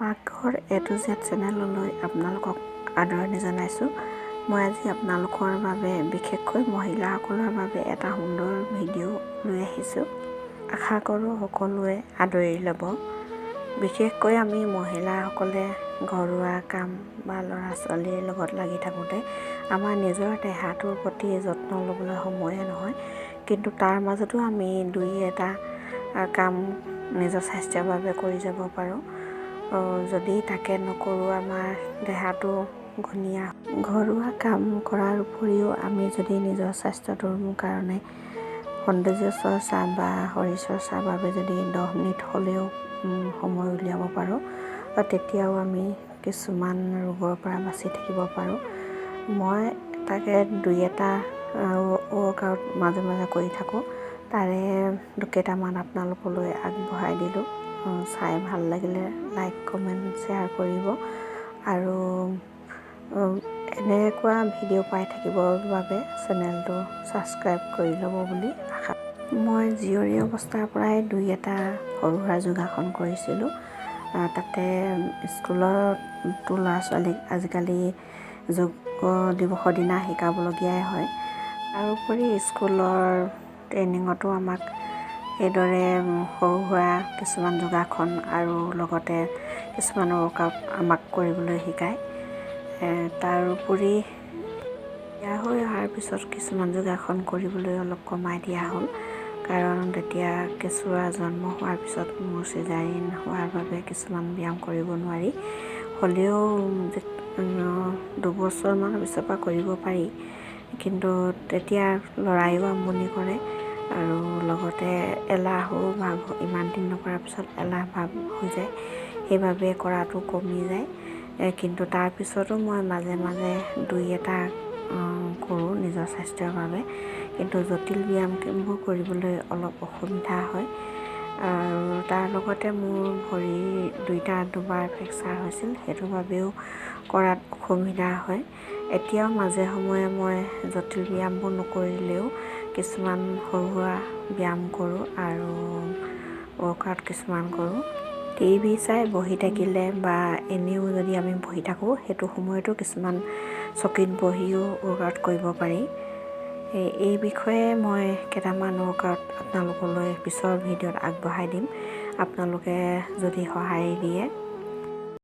পাকঘৰ এ to Z চেনেললৈ আপোনালোকক আদৰণি জনাইছোঁ। মই আজি আপোনালোকৰ বাবে, বিশেষকৈ মহিলাসকলৰ বাবে এটা সুন্দৰ ভিডিঅ' লৈ আহিছোঁ। আশা কৰোঁ সকলোৱে আদৰি ল'ব। বিশেষকৈ আমি মহিলাসকলে ঘৰুৱা কাম বা ল'ৰা ছোৱালীৰ লগত লাগি থাকোঁতে আমাৰ নিজৰ দেহাটোৰ প্ৰতি যত্ন ল'বলৈ সময়ে নহয়, কিন্তু তাৰ মাজতো আমি দুই এটা কাম নিজৰ স্বাস্থ্যৰ বাবে কৰি যাব পাৰোঁ। যদি তাকে নকৰোঁ, আমাৰ দেহাটো ঘূণীয়া। ঘৰুৱা কাম কৰাৰ উপৰিও আমি যদি নিজৰ স্বাস্থ্যটোৰ কাৰণে সৌন্দৰ্য চৰ্চা বা শৰীৰ চৰ্চাৰ বাবে যদি 10 মিনিট হ'লেও সময় উলিয়াব পাৰোঁ, তেতিয়াও আমি কিছুমান ৰোগৰ পৰা বাচি থাকিব পাৰোঁ। মই তাকে দুই এটা ৱৰ্কআউট মাজে মাজে কৰি থাকোঁ। তাৰে কেইটামান আপোনালোকলৈ আগবঢ়াই দিলোঁ। চাই ভাল লাগিলে লাইক, কমেণ্ট, শ্বেয়াৰ কৰিব আৰু এনেকুৱা ভিডিঅ' পাই থাকিবৰ বাবে চেনেলটো ছাবস্ক্ৰাইব কৰি ল'ব বুলি আশা। মই জীয়ৰী অৱস্থাৰ পৰাই দুই এটা সৰু সুৰা যোগাসন কৰিছিলোঁ। তাতে স্কুলতো ল'ৰা ছোৱালীক আজিকালি যোগ দিৱসৰ দিনা শিকাবলগীয়াই হয়। তাৰোপৰি স্কুলৰ ট্ৰেইনিঙতো আমাক এইদৰে সৰু সুৰা কিছুমান যোগাসন আৰু লগতে কিছুমান ৱৰ্কআউট আমাক কৰিবলৈ শিকায়। তাৰোপৰি বিয়া হৈ অহাৰ পিছত কিছুমান যোগাসন কৰিবলৈ অলপ কমাই দিয়া হ'ল, কাৰণ তেতিয়া কেঁচুৱা জন্ম হোৱাৰ পিছত মোৰ চিজাৰিন হোৱাৰ বাবে কিছুমান ব্যায়াম কৰিব নোৱাৰি। হ'লেও 2 বছৰমানৰ পিছৰ পৰা কৰিব পাৰি, কিন্তু তেতিয়া ল'ৰায়ো আমনি কৰে আৰু লগতে এলাহো ভাৱ, ইমান দিন নকৰাৰ পিছত এলাহ ভাৱ হৈ যায়। সেইবাবে কৰাটো কমি যায়। কিন্তু তাৰপিছতো মই মাজে মাজে দুই এটা কৰোঁ নিজৰ স্বাস্থ্যৰ বাবে। কিন্তু জটিল ব্যায়ামবোৰ কৰিবলৈ অলপ অসুবিধা হয়। আৰু তাৰ লগতে মোৰ ভৰি দুইটা দুবাৰ ফ্ৰেকচাৰ হৈছিল, সেইটো বাবেও কৰাত অসুবিধা হয়। এতিয়াও মাজে সময়ে মই জটিল ব্যায়ামবোৰ নকৰিলেও কিছুমান সৰু সুৰা ব্যায়াম কৰোঁ আৰু ৱৰ্কআউট কিছুমান কৰোঁ। টিভি চাই বহি থাকিলে বা এনেও যদি আমি বহি থাকোঁ, সেইটো সময়তো কিছুমান চকীত বহিও ৱৰ্কআউট কৰিব পাৰি। এই বিষয়ে মই কেইটামান ৱৰ্কআউট আপোনালোকলৈ পিছৰ ভিডিঅ'ত আগবঢ়াই দিম, আপোনালোকে যদি সঁহাৰি দিয়ে।